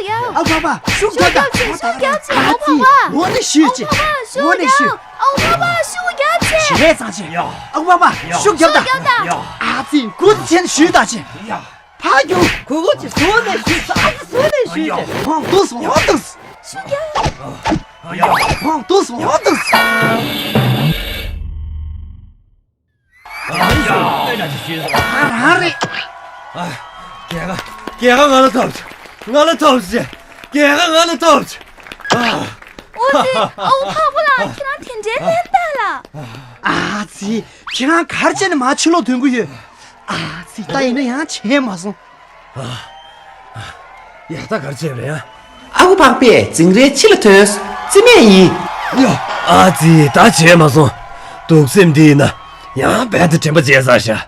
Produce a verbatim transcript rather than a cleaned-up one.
ཡ། ཨ་ཁུ་པ་པ་ཤུགས་རྒྱབ་དང་། ཤུགས་རྒྱབ་ཅིག་ཤུགས་རྒྱབ་ཅིག་ཨ་ཁུ་པ་པ། འོ་ནི་ཤུགས་ཅིག་འོ་ནི་ཤུགས། ཨ་ཁུ་པ་པ་ཤུགས་རྒྱབ་ཅིག་ཞེ་ལས་ཙང་ཅིག་ཨ་ཁུ་པ་པ་ཤུགས་རྒྱབ་དང་། ཤུགས་རྒྱབ་དང་། ཨ་ཙི་མགོ་ཅིག་ཆེན་ཞུས་དང་ཅིག་ཕ་རྒྱུ། ཁུ་གོ་ཅིག་བཟོ་ནས་ཞུས། ཨ་ཙི་བཟོ་ནས་ཞུས་ཅིག་ཧོང་ཏུ་སོང་ཧོང་ཏུ། ཤུགས་རྒྱབ། ཧོང་ཏུ་སོང་ཧོང་ཏུ། ཨ་རང་རེད། རྒྱལ་ཁ་རྒྱལ་ཁ་ང་ལ་ཐོབ་ཅིག་ང་ལ་ཐོབ་ཅིག་རྒྱལ་ཁ་ང་ལ་ཐོབ་ཅིག་ཨ། ཨོ་ཙི། ཨོ་འཕགས་པ་ལགས། ཁྱེད་རང་དེ་འདྲའི་ལན་བཏང་ལ། ཨ་ཙི། ཁྱེད་རང་ག་རེ་བྱས་ནས་མར་ཕྱི་ལོགས་ཐོན་གྱི་ཡོད། ཨ་ཙི། ད་ཡིན་ན་ཡང་བྱས་མ་སོང་། ཡ། ད་ག་རེ་བྱས་པ་རེད་ཡ། ཨ་ཁུ་པགས་པས་འཛིང་རའི་ཕྱི་ལ་ཐོན། རྩིས་མེད་ཡིན། ཡ། ཨ་ཙི། ད་བྱས་མ་སོང་། གདུག་སེམས་འདི་ཡིན་ན་ཡང་རྦད་དེ་དྲན་པ་བརྗེད་ཚར་ཤག